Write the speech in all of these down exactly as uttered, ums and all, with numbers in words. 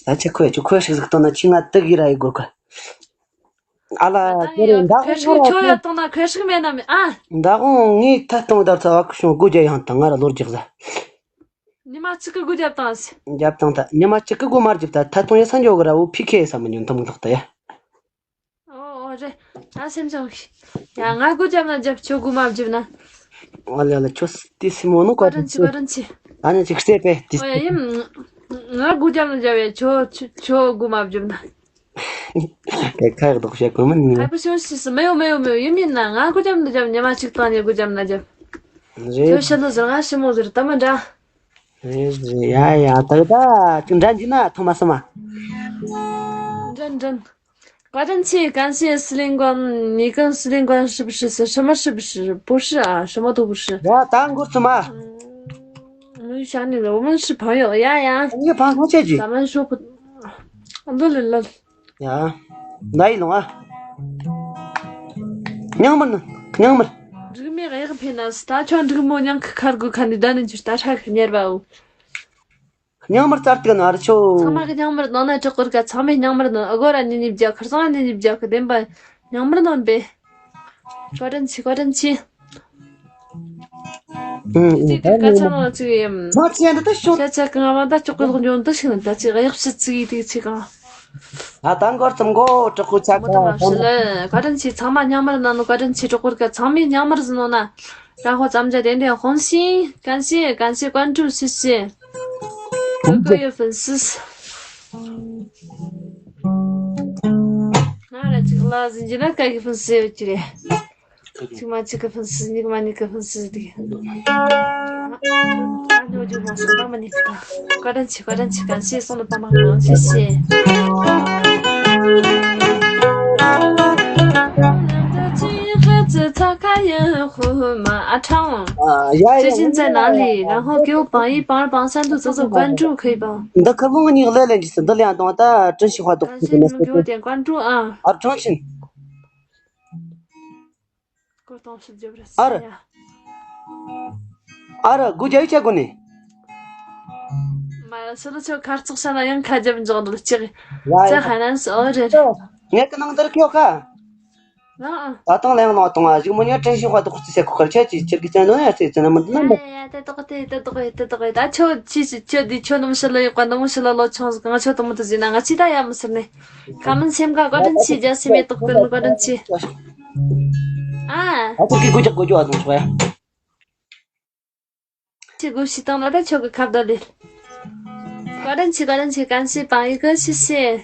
ད་ཁྱེད་ཁོས་ཁྱོད་ཁོས་ཤིག་ཟིག་གཏོང་ན་ཁྱི་ང་དུག་གི་ར་ཡི་སྒོར་ཁ། ཨ་ལ་ད་ཁྱེད་རེ་ཡ་མདའ་ཁོས་ཤིག་ཁྱོད་ཡ་གཏོང་ན་ཁོས་ཤིག་མེད་ན་མེད་ཨ། མདའ་དགོང་ངས་ཐལ་གཏོང་བརྡར་ཚ་བ་ཁུ་བྱུང་སྒོ་རྒྱག་ཡང་དང་ང་ར་ལོར་རྒྱག་ཟ། ཉི་མ་གཅིག་གི་སྒོ་རྒྱབ་དང་ཟེར། རྒྱབ་དང་ད་ཉི་མ་གཅིག་གི་སྒོ་མ་རྒྱབ་ད་ཐལ་གཏོང་ཡ་ས་འཇོག་གི་ར་འུ་ཕི་ཁེ་ས་མི་ཉོན་ཐམ་གི་ལག་ད་ཡ། ཨོ་ཨོ་རེད། ད་སེམས་ཆུང་གི། ཡ་ང་སྒོ་རྒྱབ་ན་རྒྱབ་ཁྱོད་སྒོ་མ་རྒྱབ་ན། ཨ་ལེ་ཨ་ལེ་ཁྱོད་དེ་སེམས་མོ་ནོ་བཀའ་དྲིན་ཆེ་བཀའ་དྲིན་ཆེ། ཨ་ནི་ཅིག་རྩེ་པས་དེ། ཨོ་ཡ་ཡིན། ང་སྒོ་རྒྱབ་ན་རྒྱབ་ཡ་ཁྱོད་ཁྱོད་སྒོ་མ་རྒྱབ་ན། དེ་ཁ་ཡག་དོག་བཤད་གོ་མིན་ནི། ཨ་པ་ཤོ་ཤི་སི་མེའོ་མེའོ་མེའོ་ཡིན་མིན་ན་ང་སྒོ་རྒྱབ་ན་རྒྱབ་ཉི་མ་གཅིག་བཏང་ནས་སྒོ་རྒྱབ་ན་རྒྱབ། རེད། ཁྱོད་ཤི་ན་ཟེར་ང་ཤི་མོ་ཟེར་ད་མ་འདྲ། རེད་རེད་ཡ་ཡ་ད་ད་ཅིག་འདྲ་འཇི་ན་ཐོ་མ་སི་མ། འདྲ་འདྲ། བཀའ་དྲིན་ཆེ། 感谢司令官，你跟司令官是不是是什么是不是？不是啊，什么都不是。ཡ་ད་འགོར་ཚུ་མ། 我们想你了，我们是朋友。呀呀，你朋友这句。咱们说不，ལོ་ལོ་ལོ། ཡ། ད་ཡི་ལོང་ཨ། ཉང་མར་ན། ཉང་མར། འབྲུག་མི་གཡག་འཕེན་ན་ད་ཆོ་འབྲུག་མོ་ཉང་ཁི་ཁར་གུ་ཁ་ནི་ད་ནི་འཇུ་ད་ཧྲ་ཁི་ཉེར་བའོ། ཉང་མར་རྩར་ཏིག་ན་ཨར་ཆོ། ཚང་མ་གི་ཉང་མར་ནོ་ན་ཅོག་གུར་ག་ཚང་མའི་ཉང་མར་ནོ་ཨ་གོ་ར་ནི་ནི་བརྒྱ་ཁར་སང་ནི་ནི་བརྒྱ་ཁི་བདེན་པ་ཉང་མར་ནོ་པེ། བཀའ་དྲིན་ཆེ་བཀའ་དྲིན་ཆེ། ཨུ་ཨུ་དེ་དེ་སྐད་ཆ་ནང་ཅིག་ཡིན། མ་ཅི་ཡང་འདི་ལྟ་ཤོག་ཤ་ཆ་གང་བ་ད་ཅོག་གི་ལོག་འཇོན་འདི་ཞིག་ནི་ད་ཅིག་གཡག་ཕྱི་ཅིག་ཡིན་དེ་ཅིག་གང་། ད་ད་འགོར་ཙམ་མགོ་དྲག་པོ་ཆ་མོ་ད་མ་ཤི་ལ་བཀའ་དྲིན་ཆེ། ཚང་མ་ཉང་མར་ན་ནོ་བཀའ་དྲིན་ཆེ། ཅོག་གུར་ག་ཚང་མའི་ཉང་མར་ཟིན་ནོ་ན། 然后咱们再点点红心，感谢感谢关注，谢谢。哥哥有粉丝。ང་ར་ཅིག་ལ་ཟིན་གྱི་ན་ག་གི་粉丝ཡོད་ཀྱི་རེད། གཅིག་མ་གཅིག་གི་粉丝། གཉིས་མ་གཉིས་གི་粉丝དེ། ཨ་ཉོ་རྒྱུ་མ་སོང་ན་མ་ཉིད་ད། བཀའ་དྲིན་ཆེ་བཀའ་དྲིན་ཆེ། 感谢送的棒棒糖，谢谢。 ཨ་ཡ་ཡ། 最近在哪里？然后给我榜一、榜二、榜三都走走关注，可以吧？ འདི་ཁ་བོང་གཉིས་ལས་ལས་འདྲི་སི་འདི་ལས་ཡང་དང་ད་真心话都不跟他说。 感谢你们给我点关注啊。 ཨར་ཁྲང་ཆིན། 过冬是九月四呀。 ཨར། ཨར་སྒོ་རྒྱག་ཡིག་ཆ་དགོ་ནི། མ་ཡ་སི་ལུ་ཆོ་ཁ་རྩག་ས་ན་ཡང་ཁ་རྒྱབ་འཇོག་འདུག་ཅིག་ཡ་ཡ། ཅ་ཧ་ནན་སི་ཨོ་རེད། ངས་ཀི་ནང་དར་ཁྱོ་ཁ། ང་ཨ། ད་དང་ལེང་ལོང་དང་ཨ་ཞིག་མོ་ཉ་真心话都ཁུར་ཚི་སེ་ཁུ་ཁར་ཆ་ཅི་ཅིར་གི་ཅན་ནོ་ཡ་སེ་ཅན་ན་མི་འདི་ན་མི། ཡ་ཡ་ཏེ་ཏོག་ཏེ་ཏེ་ཏོག་ཏེ་ཏོག་ཏེ། ད་ཁྱོད་ཅི་ཅི་ཁྱོད་འདི་ཁྱོད་ནམ་ཞི་ལ་ཡོད་པ་ནམ་ཞི་ལ་ལོ་ཆུང་ཟིག་ང་ཁྱོད་དུ་མི་དུ་ཟིན་ན་ང་ཅི་ད་ཡ་མི་ཟེར་ནི། ཁ་མིན་སེམས་ཁ་བཀའ་དྲིན་ཆེ། རྒྱ་སེ་མེ་ཏོག་ཀུན་བཀའ་དྲིན་ཆེ། ཨ། ཨ་ཁུ་གི་གུ་ཅག་གུ་ཅོ་ཨ་དང་ཆོ་ཡ། ཁྱེད་དགོས་ཤི་བཏང་ན་ད་ཁྱོད་ཀྱི་ཁ་བརྡ་ལས། བཀའ་དྲིན་ཆེ་བཀའ་དྲིན་ཆེ། 感谢榜一哥，谢谢。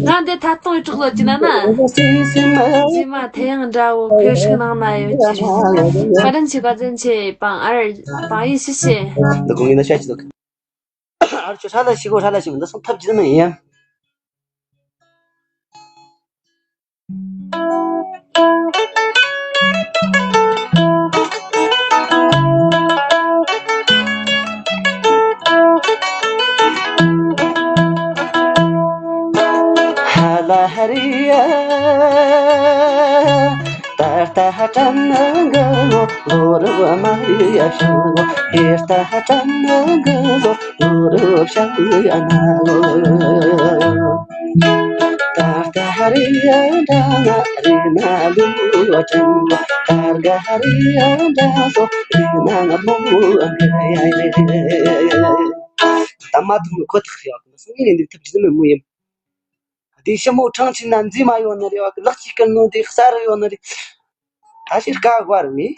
ང་འདི་ཐད་གཏོང་གྲོགས་ལོ་ཅི་ན་ན། རྗེས་མ་ཐེ་ཡང་འདྲ་བོ་ཁོས་ཤིག་ནང་ན་ཡོད་ཀྱི་རེད། བཀའ་དྲིན་ཆེ་བཀའ་དྲིན་ཆེ། 榜二榜一 谢谢。 འདི་དགོངས་ཡིན་ན་བཤད་ཀྱི་འདུག་ཨར་ཆོ་ཧྲ་ལ་ཤི་གོ་ཧྲ་ལ་ཤི་མི་འདི་སོང་ཐབས་ཇི་ནི་ཡིན། ཧ་ལ་ཧ་རི་ཡ། ད་ལྟ་དྲན་གི་ལོ་ལོ་རུ་མ་ཡ་ཤུ་ཧེ། ད་དྲན་གི་ལོ་ལོ་རུ་ཤ་ཡ་ན་ལོ། ད་ལྟ་རི་ཡ་འདྲ་ང་རི་ན་ལུ་དྲན། ད་ག་རི་ཡ་འདྲ་སོ་རི་ན་ལུ་ཨ་ཡ་ཡ། ད་མ་ཐུག་ཁོ་ཐག་ཡ་སང་ཉིན་འདི་ཐུབ་ཀྱི་མི་མོ་ཡིན། དེ་ཞི་མོ་ཁྲང་ཆེན་ན་མཛེས་མ་ཡོད་ནི་རེད་བ། ལག་གཅིག་གི་ནང་དེ་གསར་ཡོད་ནི་རེད། ད་ཕྱིར་དཀའ་བར་མེད།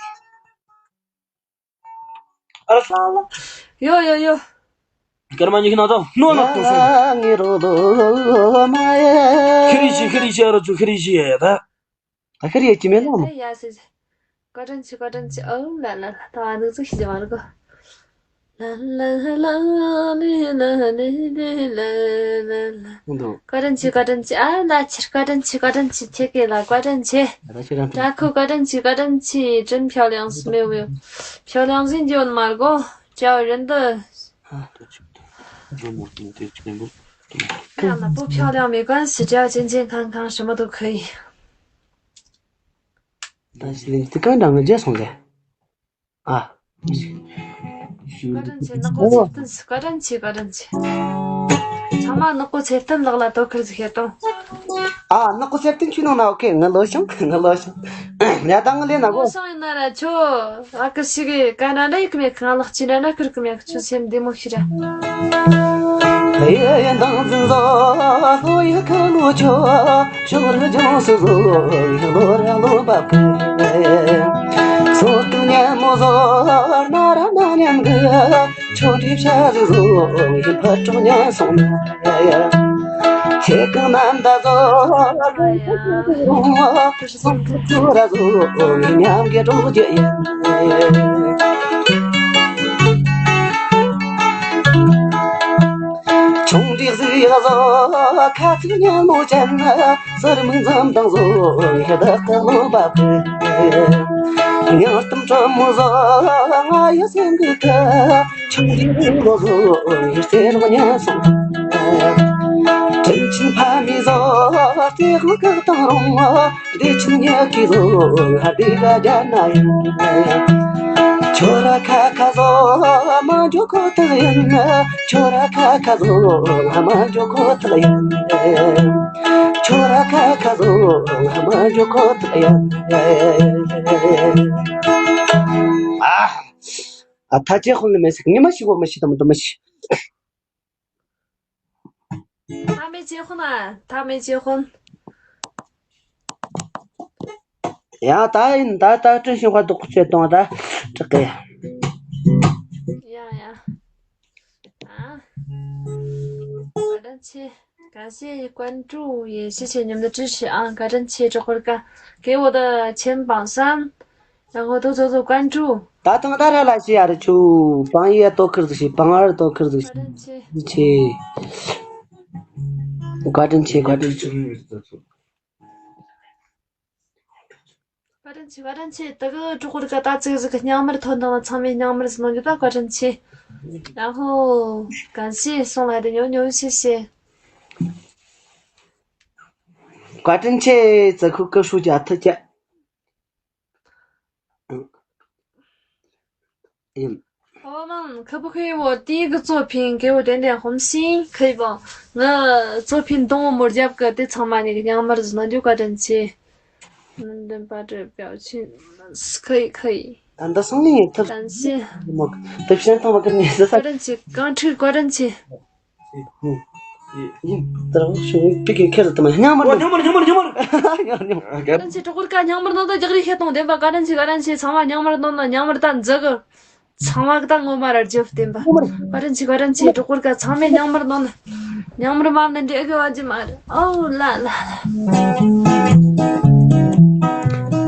ཡོ་ཡོ་ཡོ། སྐར་མ་ཉི་ཤུ་ནང་ཚང་ནོ་ནོ་ཏོ་སོང་། ཁི་རི་ཤི་ཁི་རི་ཤི་ཨ་རོ་ཚུ་ཁི་རི་ཤི་ཡ་ཡ་ད། ད་ཁི་རི་ཡ་ཅི་མེད་ནོ། ཡ་ཡ་ཟེར་ཟེར། བཀའ་དྲིན་ཆེ་བཀའ་དྲིན་ཆེ། ཨོ་ལ་ལ་ལ། ད་ང་ནུ་ཚོ་ཤི་ཇི་མ་རུ་གོ། ལ་ལ་ལ་ལི་ལ་ལི་ལི་ལ་ལ་ལ། འདུག་བཀའ་དྲིན་ཆེ་བཀའ་དྲིན་ཆེ། ཨ་ལ་ཆེར་བཀའ་དྲིན་ཆེ་བཀའ་དྲིན་ཆེ། ཁྱེད་ཀྱི་ལ་བཀའ་དྲིན་ཆེ། ད་ཁྱེད་རང་དྲ་ཁུ་བཀའ་དྲིན་ཆེ་བཀའ་དྲིན་ཆེ། 真漂亮是没有没有། 漂亮是你就那么个，只要人的 漂亮的不漂亮没关系，只要健健康康，什么都可以。ད་ཞིག་ལན་དེ་གང་འདྲ་ང་རྗེས་སོང་ཟེར། ཨ། བཀའ་དྲིན་ཆེ། ནག་པོ་ཚེ་བརྟན། བཀའ་དྲིན་ཆེ། བཀའ་དྲིན་ཆེ། ཚང་མ་ནག་པོ་ཚེ་བརྟན་ལགས་ལ་དོ་ཁུར་ཟིག་བྱེད་དང་། ཨ། ནག་པོ་ཚེ་བརྟན་ཁྱོད་ནང་ན། ཨོ་ཁེ། ང་ལོ་ཤང་། ང་ལོ་ཤང་། ཡ་ད་ང་ལས་ན་གོ། ལོ་ཤང་ཡིན་ན་ར་ཆོ། ཨ་ཀི་ཞིག་གི་ཀ་ན་ན་ཡིག་མེད་གི། ང་ལག་ཅི་ན་ན་ཁུར་གི་མེད་གི། ཆོ་སེམས་བདེ་མོ་ཤི་ར། ཡེ་ཡེ་དང་འཛིན་བཟོ་ལོ་ཡ་ཁ་ལོ་ཆོ། ཕྱོགས་རིས་ལྗོངས་སུ་བཟོ་ཡི་ལོ་ར་ལོ་འབབ་གི། སོ་ཏུ་ཉན་མོ་བཟོ་ན་ར་ན་ཉན་གི། ཆོ་འདྲི་བྱ་རི་བཟོ་ཡི་ཕ་གྲོགས་ཉན་སོང་ན། ཁྱེད་གང་ནམ་ད་བཟོ་སོང་ཁུ་ཆུ་ར་བཟོ་ཡི་མཉམ་གི་གྲོགས་རྒྱུ་ཡིན། ཆུང་འདྲིས་ཟིག་ཡ་བཟོ་ཁ་ཚིག་ཉན་མོ་ཅན། ཟུར་མིག་འཛུམ་དང་བཟོ་ཡི་བདག་གི་ལོ་འབབ་གི། ཉང་གཏམ་དྲོན་མོ་བཟོ་ང་ཡི་སེམས་གི་ཁ། ཆུང་འདྲིས་ཟིག་ལོ་བཟོ་ཡི་རྩེ་རོགས་ཉན་སོང་། དྲིན་ཆེན་ཕ་མའི་བཟོ་རྩེ་དགོན་བཀག་དང་རུང་། བདེ་ཆེན་ཉག་གི་བཟོ་ང་བདེ་ག་རྒྱ་ན་ཡིན། ཁྱོད་ར་ཁ་ཁ་བཟོ་མ་འཇོག་ཁོ་ཐག་ཡིན། ཁྱོད་ར་ཁ་ཁ་བཟོ་ང་མ་འཇོག་ཁོ་ཐག་ཡིན། ཁྱོད་ར་ཁ་ཁ་བཟོ་ང་མ་འཇོག་ཁོ་ཐག་ཡིན། ཨ། ཨ་ཐ་ཅེ་ཧུན་ལ་མེ་སི་ཉི་མ་ཞིག་གོ་མ་ཤི་དམ་དུ་མ་ཤི། ཐ་མེ་ཅེ་ཧུན་ཨ། ཐ་མེ་ཅེ་ཧུན། ཡ་ད་ཡིན་ད་ད་ཀྲིན་ཤིང་ཧ་དུག་ཁུ་ཆེ་གཏོང་ད་དྲག་གི། ཡ་ཡ། ཨ། བཀའ་དྲིན་ཆེ། 感谢关注，也谢谢你们的支持啊！ བཀའ་དྲིན་ཆེ། གྲོགས་པོ་ཀ་给我的钱榜三，然后多多多关注。 ད་ཐང་ད་ར་ལ་ཤི་ཡ་ར་ཆུ། པང་ཡེ་ཏོ་ཁིར་ཟིག་ཤི། པང་ཨར་ཏོ་ཁིར་ཟིག་ཤི། བཀའ་དྲིན་ཆེ། བཀའ་དྲིན་ཆེ། བཀའ་དྲིན་ཆེ། བཀའ་དྲིན་ཆེ། བཀའ་དྲིན་ཆེ། ད་གི་གྲོགས་པོ་ཀ་ད་ཙིག་ཟིག་གི་རྙིང་མར་ཐོན་དང་ཚང་མས་རྙིང་མར་ཟིག་གནང་རྒྱུ་ད་བཀའ་དྲིན་ཆེ། 然后感谢送来的牛牛，谢谢。 བཀའ་དྲིན་ཆེ། ཙི་ཁུ་ཀི་ཧྲུའུ་ཅི་ཨ་ཐུ་ཅི། ཡིན། 我们可不可以我第一个作品给我点点红心，可以不？我作品等我没接个，得苍白那个娘们儿子，那就挂真气。嗯，等把这表情，可以可以。 ད་འདི་སོང་ནས་ཐུབ། 感谢。 མོ་ཐུབ་ཤན་ཐང་བ་ཀིར་ནས་ཟི་ས། བཀའ་དྲིན་ཆེ། རྐང་ཁྲིག་བཀའ་དྲིན་ཆེ། ཡིན། ད་རང་ཤུ་པི་ཀི་ཁེ་ལ་དུ་མ་རྙིང་མར་འདུག་རྙིང་མར་རྙིང་མར་རྙིང་མར། རྙིང་མར། བཀའ་དྲིན་ཆེ། གྲོགས་པོ་ཀ་རྙིང་མར་ནང་དུ་རྒྱག་རེས་བྱེད་དང་བདེན་པ། བཀའ་དྲིན་ཆེ། བཀའ་དྲིན་ཆེ། ཚང་མ་རྙིང་མར་ནང་ན་རྙིང་མར་ད་འཛི་གི། ཚང་མ་གི་ད་ངོ་མ་ར་རྒྱུ་བདེན་པ། བཀའ་དྲིན་ཆེ། བཀའ་དྲིན་ཆེ། གྲོགས་པོ་ཀ་ཚང་མས་རྙིང་མར་ནང་ན། རྙིང་མར་མ་ནི་འདྲེ་གི་བ་ཇི་མ་རེད། ཨོ་ལ་ལ་ལ།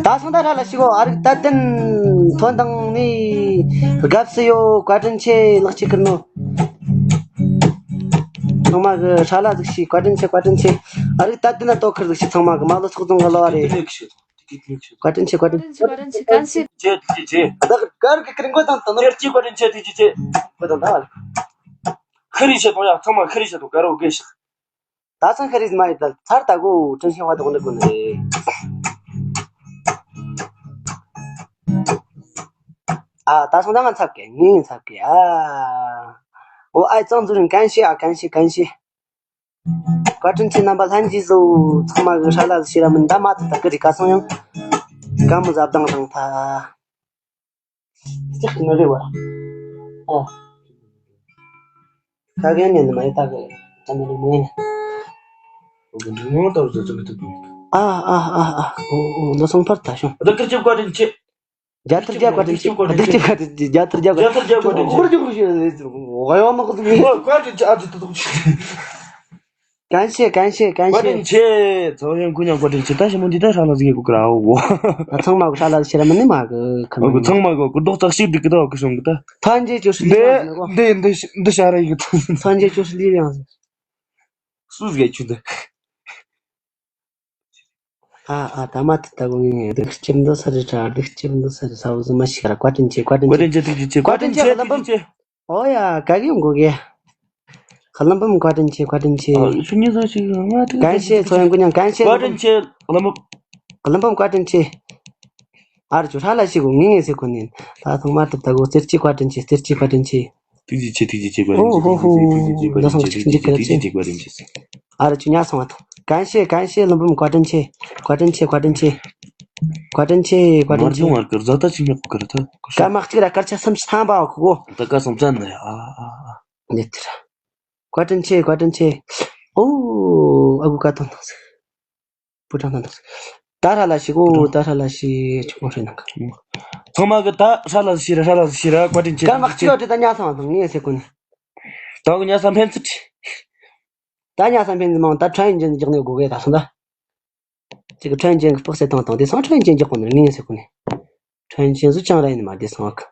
ད་སོང་ད་ར་ལ་ཤི་གོ་ཨ་རིག་ད་ཏན་ཐོན་དང་ནི་དགའ་བསུ་ཡོད། བཀའ་དྲིན་ཆེ། ལག་ཅི་ཁིར་ནོ། ཚང་མ་གི་ཧྲ་ལ་ཟིག་ཤི། བཀའ་དྲིན་ཆེ། བཀའ་དྲིན་ཆེ། ཨ་རིག་ད་ཏན་ན་ཏོ་ཁིར་ཟིག་ཤི། ཚང་མ་གི་མ་ལོ་ཚོགས་ཚང་གི་ལོ་བ་རེད། བཀའ་དྲིན་ཆེ། བཀའ་དྲིན་ཆེ། བཀའ་དྲིན་ཆེ། 感谢། ཆེ་ཐུགས་རྗེ་ཆེ། ད་གར་གི་ཀྲིན་གོ་དང་དང་ཆེ་ཐུགས་རྗེ། བཀའ་དྲིན་ཆེ། ཐུགས་རྗེ་ཆེ། གོ་དང་ད། ཁ་རི་ཆེ་དང་ཡ་ཚང་མ་ཁ་རི་ཆེ་དང་ག་རོ་གེ་ཤག་ད་སང་ཁ་རི་མ་ཡི་ད་ཚར་ད་གོ་ཀྲིན་ཤེ་བ་དང་འདི་གོ་ནི་རེད། ཨ་ད་སང་ད་ང་ཚབ་གེ་ངའི་ཚབ་གེ་ཨ། ཨོ་ཨའི་གཙང་འཛུལ་རིང་གན་ཤེ་ཨ་གན་ཤེ་གན་ཤེ། བཀའ་དྲིན་ཆེ། རྣམ་པ་ལྷན་རྒྱས་སུ་ཚང་མ་གི་ཧྲ་ལ་ཟི་ཤེས་ར་མིན་ད་མ་ཐུབ་ད་ཀི་རི་ཀ་སང་ཡང་ག་མོ་ཟབ་དང་དང་ཐ། ཅག་ནི་རེ་བ། ཨ། ཁ་གན་ནི་མ་ཡི་ད་གི་ད་ནི་རེ་མོ་ཡིན། ཨ་ཨ་ཨ་ཨ། ཨོ་ཨོ་ལོ་སོང་ཕར་ད་ཤོང་། བདག་གིར་ཅིབ་བཀའ་དྲིན་ཆེ། རྒྱ་ཐར་རྒྱ་བཀའ་དྲིན་ཆེ། བདག་ཅིབ་བཀའ་དྲིན་ཆེ། རྒྱ་ཐར་རྒྱ་བཀའ་དྲིན་ཆེ། རྒྱ་ཐར་རྒྱ་བཀའ་དྲིན་ཆེ། ཧོར་རྒྱུག་རུ་ཤེས་རེད། ཨོ་ཡོང་ནོ་གི་ཟིག་མེད། ཨོ་བཀའ་དྲིན་ཆེ། ཨ་ཙི་ཏུ་ཏུ། 感谢感谢感谢། བཀའ་དྲིན་ཆེ། ཚང་ཡང་ཀུན་ཡང་བཀའ་དྲིན་ཆེ། ད་ཞི་མོ་འདི་ད་ཧྲ་ལ་ཟིག་གི་གུ་ཀ་ར་ཨོ་གོ། ཚང་མ་གི་ཧྲ་ལ་ཟི་ཤེས་ར་མིན་ནི་མ་གི་ཁ་ཨོ་གོ། ཚང་མ་གི་གུ་རྡོག་ཙག་ཤིག་འདི་གི་ད་ཨོ་གི་སོང་གི་ད། ཐན་ཇེ་ཅོ་ཤི་ལི་ཡང་ཟིག་གོ། འདི་འདི་འདི་ཤ་ར་ཡི་གི་ཐན། ཐན་ཇེ་ཅོ་ཤི་ལི་ཡང་ཟིག་སུ་ཟིག་ཁྱོད་འདི། ཨ་ཨ་ད་མ་ཐུབ་ད་གོ་ངས་སྡུག་ཅིབ་འདི་ས་རེད་དྲ། སྡུག་ཅིབ་འདི་ས་རེད། ས་བོ་ཟི་མ་ཤི་ཁ་ར་བཀའ་དྲིན་ཆེ། བཀའ་དྲིན་ཆེ། བཀའ་དྲིན་ཆེ། ཐུགས་རྗེ་ཆེ། བཀའ་དྲིན་ཆེ། ལམ་བུམ། ཨོ་ཡ་ག་གི་ཡོང་གོ་གི། ཁ་ལམ་བུམ་བཀའ་དྲིན་ཆེ། བཀའ་དྲིན་ཆེ། ཨ་ཤུ་ཉི་ཟོ་ཞིག་ང་ཐུགས་རྗེ་ཆེ། 感谢 ཚོ་ཡང་ཀུན་ཡང་། 感谢 བཀའ་དྲིན་ཆེ། ལམ་བུམ། ལམ་བུམ་བཀའ་དྲིན་ཆེ། ཨ་ར་ཅོ་ཧྲ་ལ་ཤི་གོ་ངེ་ངེ་སེ་ཁོ་ནི། ད་ཚང་མ་ཏུབ་ད་གོ་རྩེར་ཅི་བཀའ་དྲིན་ཆེ། རྩེར་ཅི་བཀའ་དྲིན་ཆེ། ཐུགས་རྗེ་ཆེ། ཐུགས་རྗེ་ཆེ། བཀའ་དྲིན་ཆེ། ཨོ་ཧོ་ཧོ། ཐུགས་རྗེ་ཆེ། ཐུགས་རྗེ་ཆེ། བཀའ་དྲིན་ཆེ། ཐུགས་རྗེ་ཆེ། བཀའ་དྲིན་ཆེ། ཨ་ར་ཅོ་ཉ་སོང་བ་ཐོ། 感谢 感谢 ལམ་བུམ་བཀའ་དྲིན་ཆེ། བཀའ་དྲིན་ཆེ། བཀའ་དྲིན་ཆེ། བཀའ་དྲིན་ཆེ། བཀའ་དྲིན་ཆེ། མར་ཇོ་ངར་ཀར་ཛ་ད་ཅི་ཉོག་གོ་ཀར་ཐ། སྐར་མ་གཅིག་ར་སྐར་ཆ་སུམ་ཅུ་ཐམ་པ་བ་ཁོ་གོ། ད་ཀ་སུམ་ཅུ་ནི་ཨ་ཨ་ཨ། ནེ་ཏི་ར། བཀའ་དྲིན་ཆེ། བཀའ་དྲིན་ཆེ། ཨོ། ཨ་གུ་ཀ་ཐོན་ཐོན་སི། པུ་ཀྲང་ཐོན་ཐོན་སི། ད་ཧྲ་ལ་ཤི་གོ། ད་ཧྲ་ལ་ཤི་ཆུ་མོ་ཧྲེ་ནང་ག། ཚང་མ་གི་ད་ཧྲ་ལ་ཤི་ར། ཧྲ་ལ་ཤི་ར། བཀའ་དྲིན་ཆེ། སྐར་མ་གཅིག་ར་དེ་ད་ཉ་སང་དང་ངེ་སེ་ཀུན། ད་གི་ཉ་སང་ཕན་ཚུ་ཁྲི། ད་ཉ་སང་ཕན་ཚུ་མང་ད་ཁྲན་ཡིན་ཅན་རྒྱག་ནས་དགོ་གི་ད་སོང་ད། ཅིག་ཁྲན་ཡིན་ཅན་གི་པགས་སེ་ཐང་དང་དེ་སང་ཁྲན་ཡིན་ཅན་རྒྱག་གོ་ནི་ངེ་སེ་ཀུན། ཁྲན་ཡིན་ཅན་སུ་ཅང་ར་ཡིན་མ་དེ་སང་ཨ་ཁ།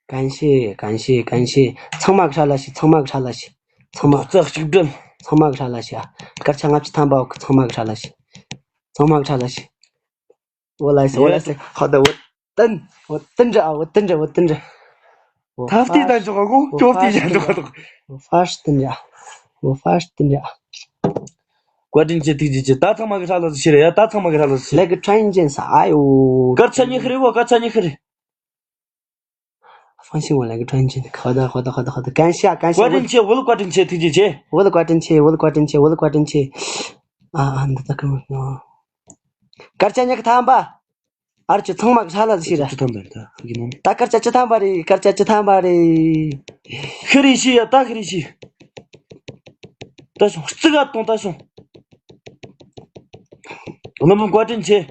感谢 感谢 感谢 ཚང་མ་གི་ཧྲ་ལ་ཤི། ཚང་མ་གི་ཧྲ་ལ་ཤི། ཚང་མ། རྩ་གཅིག་སྒྲིལ། ཚང་མ་གི་ཧྲ་ལ་ཤི་ཨ། སྐར་ཆ་ལྔ་བཅུ་ཐམ་པ་འོག་གི་ཚང་མ་གི་ཧྲ་ལ་ཤི། ཚང་མ་གི་ཧྲ་ལ་ཤི། 我来说 我来说 好的 我等 我等着啊 我等着 我等着。 ཐབས་ཏི་ད་འཇོག་གོ། ཅོབ་ཏི་ད་འཇོག་གོ། 我发誓等着啊 我发誓等着啊。 བཀའ་དྲིན་ཆེ། ཐུགས་རྗེ་ཆེ། ད་ཚང་མ་གི་ཧྲ་ལ་ཤི་རེད་ཡ། ད་ཚང་མ་གི་ཧྲ་ལ་ཤི། 来个穿一件衫。哎呦。 སྐར་ཆ་ཉི་ཤུ་རེད་བ། སྐར་ཆ་ཉི་ཤུ་རེད། 放心，我来个穿一件。好的，好的，好的，好的，感谢啊，感谢。 བཀའ་དྲིན་ཆེ། བོད་བཀའ་དྲིན་ཆེ། ཐུགས་རྗེ་ཆེ། བོད་བཀའ་དྲིན་ཆེ། བོད་བཀའ་དྲིན་ཆེ། བོད་བཀའ་དྲིན་ཆེ། ཨ་ཨ་འདི་ད་ཀི་མོ། སྐར་ཆ་ཉི་ཤུ་ཐམ་པ། ཨར་ཅོ་ཚང་མ་གི་ཧྲ་ལ་ཤི་ར། ཅི་ཐམ་པ་རེད་ད་ཡིན་ནམ། ད་སྐར་ཆ་བཅུ་ཐམ་པ་རེད། སྐར་ཆ་བཅུ་ཐམ་པ་རེད། ཤི་རེ་ཤི་ཡ། ད་ཤི་རེ་ཤི། ད་སོང་རྩི་ག་གཏོང་ད་སོང་། ལམ་བུ་བཀའ་དྲིན་ཆེ།